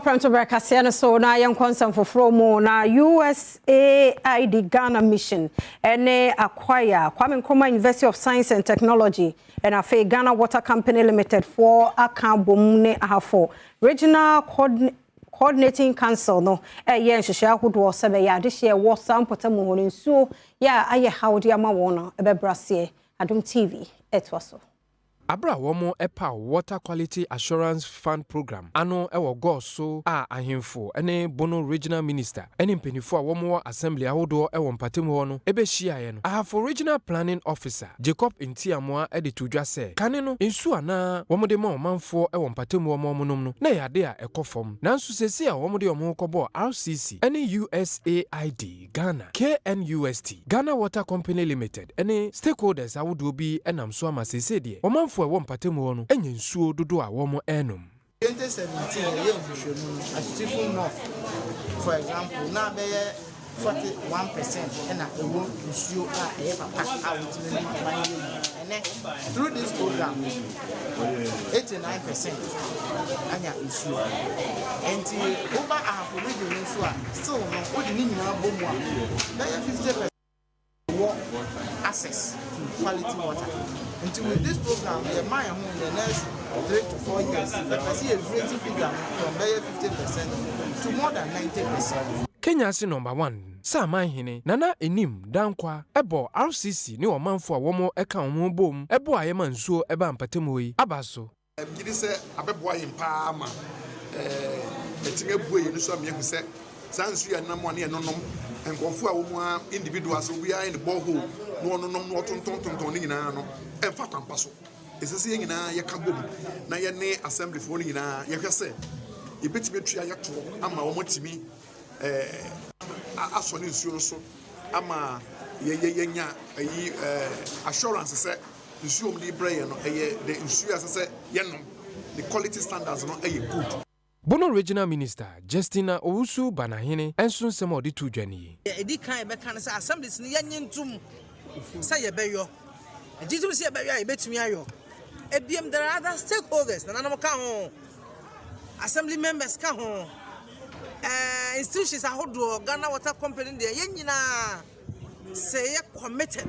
Prɛmtoberɛ kaseɛ no so na yɛnkɔ nsɛm foforɔ mu. Na USAID Ghana Mission ne Akwaya Kwame Nkrumah University of Science and Technology ɛna afei Ghana Water Company Limited foɔ aka abom ne Ahafo Regional Coordinating Council no ɛyɛ nhyehyɛ ahodoɔ sɛ bɛyɛ adehyeɛ ɛwɔ saa mpɔtam hɔ no nsuo yɛ a ayɛ haw de ama wɔn no ɛbɛbrɛ aseɛ. Adom TV ɛtoa so. Abere a wɔn ɛpaw Water Quality Assurance Fund Program ano ɛwɔ Goaso a ahemfo ne Bono Regional Minister ne mpanimfoɔ a wɔn wɔ assembly ahodoɔ ɛwɔ mpɔtam hɔ no ɛbɛhyiaeɛ no, Ahafo Regional Planning Officer Jacob Ntiamoa de to dwa sɛ kane no nsuo anaa wɔn de ma ɔmanfoɔ ɛwɔ mpɔtam hɔ ma wɔn nom no na ɛyɛ ade a ɛkɔ fam, nanso seesei a wɔn de wɔn ho kɔbɔɔ RCC ne USAID Ghana, KNUST, Ghana Water Company Limited ne stakeholders ahodoɔ bi nam so ama seesei deɛ ɔmanfoɔ a ɛwɔ mpɔtam hɔ no anya nsuo dodoɔ a wɔn ɛrenom. 2017 yɛyɛ nhwehwɛmu no, Asutifi North, for example, na bɛyɛ 41% ɛna ɛwɔ nsuo a ɛyɛ papa a wotumi nom ama no yɛ yie. Ɛnɛ, through this program, 89% anya nsuo. Nti woba Ahafo Region no nso a, still no wode ne nyinaa bɔ mu a, bɛyɛ 50% wɔ access to quality water. Nti with this program, yɛma yɛn ho in the next 3 to 4 years, yɛpɛ sɛ yɛ raise figure no from bɛyɛ 50% to more than 90%. Kenyasi Number One Saamanhene Nana Enim Dankwa ɛbɔ RCC ne ɔmanfoɔ a wɔn ɛka wɔn ho bom ɛbɔ a yɛma nsuo ɛba mpɔtam hɔ yi aba so. Megye sɛ abɛboa yɛn paa ma ɛtumi abue yɛn so ama yɛhu sɛ saa nsuo yɛ nam a ne yɛnonom, nkurɔfoɔ a wɔn a individuals, obiara yɛ ne borehole na ɔnonom na ɔtontɔntontɔn ne nyinaa no, ɛmfa kwampa so. Ɛsɛ sɛ yɛn nyinaa yɛka bom na yɛne assemblyfoɔ no nyinaa yɛhwɛ sɛ yɛbɛtumi atua yɛtoɔ ama wɔn atumi asɔ ne nsuo no so ama yɛnya ayi assurance sɛ nsuo mu de brɛ yɛn no ɛyɛ the nsuo a ɛsɛ sɛ yɛnom, the quality standards no ɛyɛ good. Bono Regional Minister Justina Owusu Banahene nso, nsɛm a ɔde to dwa nie. Ɛdi kan yɛbɛka no sɛ assemblies no, yɛnye ntom sɛ yɛbɛyɔ, agye tom sɛ yɛbɛyɔ a yɛbɛtumi ayɔ. Ebiem, there are other stakeholders, nananom ka ho, assembly members ka ho, institutions ahodoɔ, Ghana Water Company deɛ, yɛn nyinaa sɛ yɛ committed.